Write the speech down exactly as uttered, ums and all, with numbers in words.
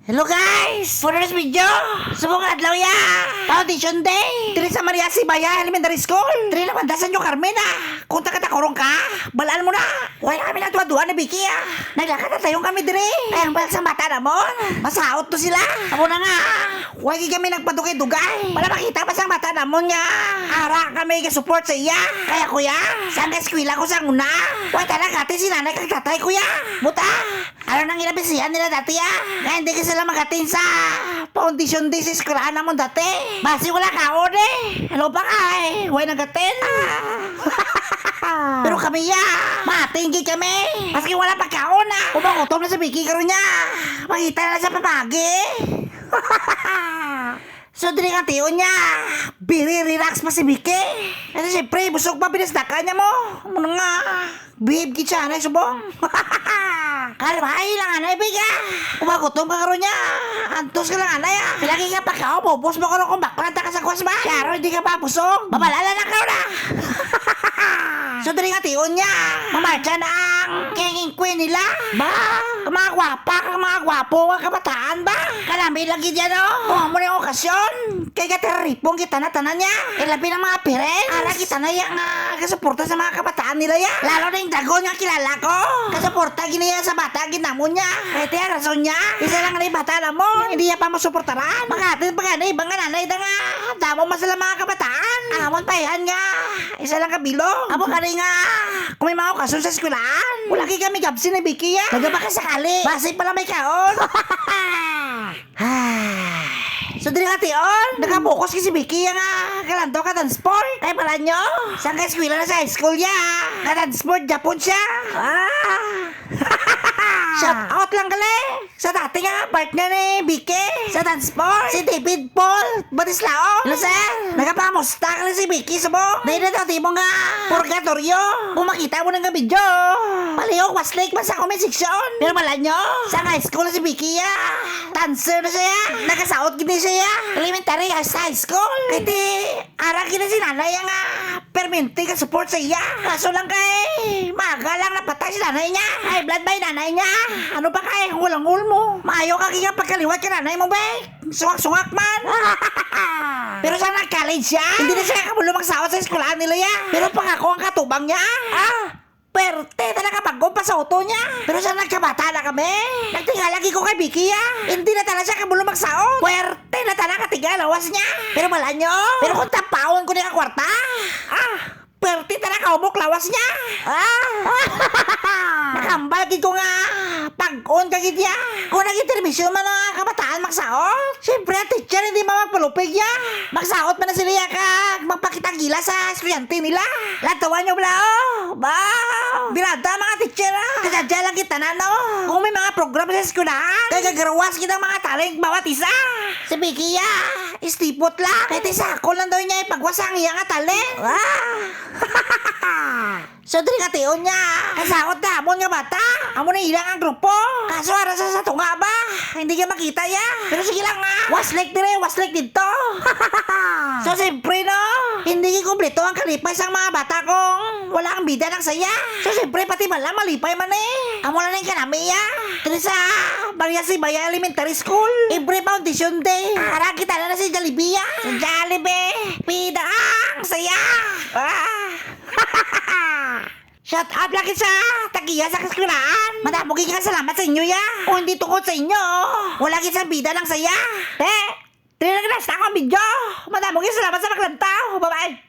Hello guys! For this video, subong adlaw ya! Foundation Day! Diri sa Maria Sibaya Elementary School! Diri na banda sa New Carmen ah! Kung taga-Tacurong ka, balaan mo na! Wala kami nagduwa-duwa ni Vicky ah! Naglakad na tayo kami diri! Ay, ang balat sang bata namon! Masaot to sila! Amo na nga! Wala gid kami nagpadugay-dugay! Para makita pa sang bata namon nga! Ara kami ga-support sa iya! Kaya kuya, sang eskwela ko sang una! Wala talaga ti si nanay kag tatay kuya! Buta! Ano nang ginabisihan nila dati, ah? Nga hindi ka sila mag-attend sa foundation day sa eskwelahan namon dati. Basi wala kaon, eh. Ano ba ka, eh? Way nag-attend. Ah. Pero kami, ah, ma-attend gid kami. Maski wala pagkaon, ah. Umagutom na si Vicky karon niya. Mangita na sa pamagi. So, diri nga tion niya, very relax pa si Vicky. Kasi siyempre, busog pa, pinasdakan niya mo. Ano nga, behave gid siya, anay subong. Kalmahay lang, anay, Vicky, ah. Umagutom ka karon niya. Antos ka lang, anay, ah. Lagi nga pagkaon, ubos mo karon kung baklan ta ka sa kwas ba? Klaro, hindi ka pa busog. Mabalala lang karon, ah. So, diri nga tion niya, mamarcha na ang king and queen nila. Ba? Ang mga gwapa, ang mga gwapo, ang kabataan ba? Kalami lagi dyan, oh. Kung amo na yung okasyon, kay gataripong kita na tanan niya. Ilabi ng mga parents. Ara kita na yang ah, kasuporta sa mga kabataan nila ya. Lalo na yung Dagon nga kilala ko. Kasuporta gini ya sa bata, ginamon niya. Kaya tiya rason niya. Isa lang na yung bata na mo. Hindi niya pa masuportaran. Makatid pa gani, ibang nga nanay da nga. Damo man sila mga kabataan. Amon pa yan nga. Isa lang ka bilog. Amo kani nga. Kung may mga okasyon sa eskwelahan, wala kay kami gabsi ni Vicky ya. Nagabaka sakali. Basi pala may kaon. Ay. So, diri nga tion, nakapokus ka si Vicky nga kalanto ka dance sport. Ay, pala nyo, sang ka eskwela na sa high school ya, ka dance sport Japon siya. Ah. Shout out lang gali sa dati nga partner ni Vicky sa dance sport, si David Paul Batislao. Hello, sir. Nagapamusta ka lang si Vicky subong? Dahil na daw di mo nga purgatoryo. Kung makita mo na nga video, palihog, waslik man sa comment section. Pero pala nyo, sa high school na si Vicky ya. Dancer na siya. Nagasaot gid siya. Elementary, high school. Kay di, ara gid si nanay nga permente ka support sa iya. Kaso lang kay, maaga lang napatay si nanay niya. High blood ba yung nanay niya? Ano ba kay, walang ulmo? Maayo ka kaya pagkaliwat ka nanay mo, bay. Sungak-sungak man. Pero sa nag-college siya, hindi na siya kabulo magsaot sa eskwelahan nila ya. Pero pag ako ang katubang niya, ah, Pwerte talaga pag-umpasauto niya. Pero sa nagkabata na kami, nagtingala lagi ko kay Vicky, ah. Hindi na talaga siya kabulo magsaot. Pwerte na talaga tiga lawas niya. Pero malanyo. Pero kung tapaon ko niya kwarta, ah, pwerte talaga humok lawas niya. Ah. Nakambal gid ko nga pag-on ka gid niya. Kung nag-intermission man ang kabataan magsaot, siyempre ang teacher hindi man magpalupig niya. Magsaot man na sila ya kag magpakitang gila sa estudyante nila. Latawan nyo bala, oh. Ba? Birada, mga teacher, ah. Kasadya lang kita na, no? Kung may mga program sa eskwelahan, kay gagaruwas kita mga talent bawat isa. Si Vicky, ah, istipot lang. Kay tisakol lang daw niya ipagwas ang iya nga talent. Ah. So, diri nga tion niya. Kasaot na, amon nga bata. Amo na ilang ang grupo. Kaso, ara sa, sa tunga ba? Hindi niya makita ya. Pero sige lang, ah. Waslik dire, waslik dito. So, siyempre, no? Hindi kompleto ang kalipay sang mga bata kung wala ang bida ng saya. So, siyempre, pati man lang malipay man eh. Amo na ning kanami ya. Diri sa Maria Sibaya Elementary School. Every Foundation Day. Ara, kita na na si Jollibee ya. Si Jollibee. Pida ang saya. Ah. Shout out lagi sa tagiya sa kaskwelahan. Madamo gid nga salamat sa inyo ya. Kung hindi tungod sa inyo, wala gid sa bida ng saya. Te, diri lang na sa akong video. Madamo gid salamat sa paglantaw. Bye-bye.